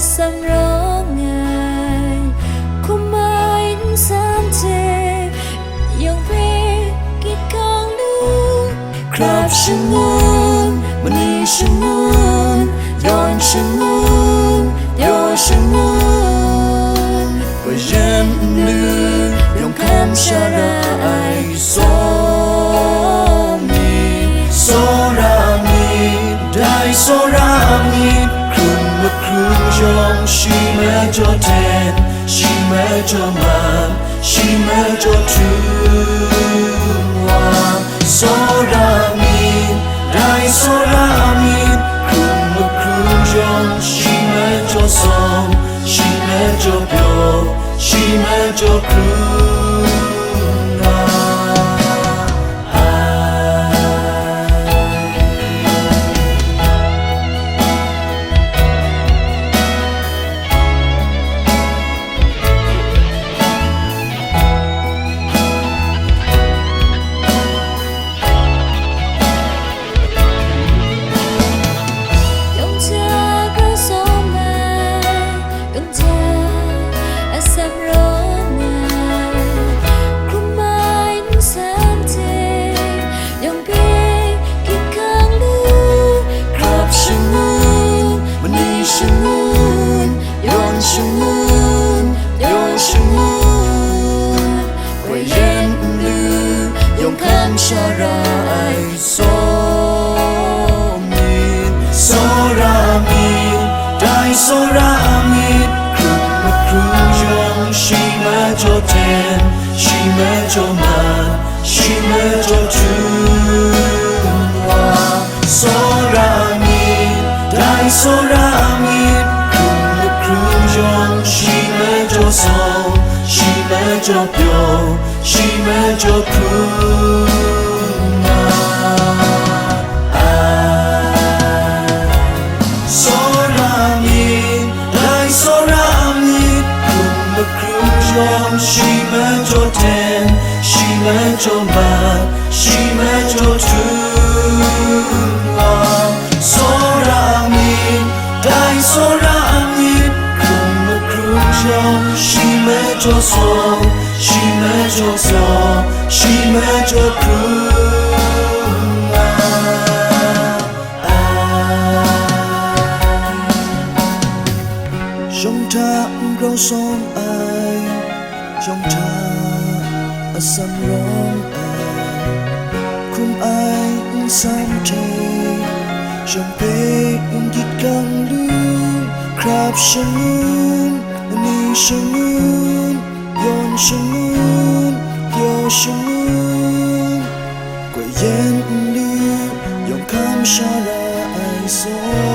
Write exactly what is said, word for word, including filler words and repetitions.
Sam rawng ai, hkum ai nsam hte, yawng hpe gyit gang lu, hkrap shangun, mani shangun, yawn shangun, pyaw shangun, hkoi yen nlu, yawng hkam sara ai, tsawm myit, tsawra myit, dai tsawra myit, hkrum mahkrum yawng, shi majaw ten, shi majaw man, shi majaw htum wa, tsawra myit, dai tsawra myit, hkrum mahkrum yawng, shi majaw tsawm, shi majaw pyaw, shi majaw hkrum nga ai. Yawng hta grau sawm ai, yawng hta atsam rawng ai, hkrum ai nsam hte, yawng hpe gyit gang lu, hkrap shangun, mani shangun, yawn shangun, pyaw shangun, hkoi yen nlu, yawng hkam sara ai, tsawm myit, tsawra myit, dai tsawra myit, hkrum mahkrum yawng, shi majaw ten, shi majaw man, shi majaw htum wa, tsawra myit, dai tsawra myit, hkrum mahkrum yawng, shi majaw tsawm, shi majaw pyaw, shi majaw hkrum nga ai. Tsawra myit, dai tsawra myit, hkrum mahkrum yawng, shi majaw ten, shi majaw man, shi majaw htum wa, tsawra myit, dai tsawra myit, hkrum mahkrum yawng, shi majaw tsawm, shi majaw pyaw, shi majaw hkrum nga ai. Yawng hta n grau sawm ai, yawng hta atsam rawng ai, hkum ai nsam hte, yawng hpe n gyit gang lu, hkrap shangun, mani shangun, yawn shangun, pyaw shangun, hkoi yen nlu, yawng hkam sara ai, tsawm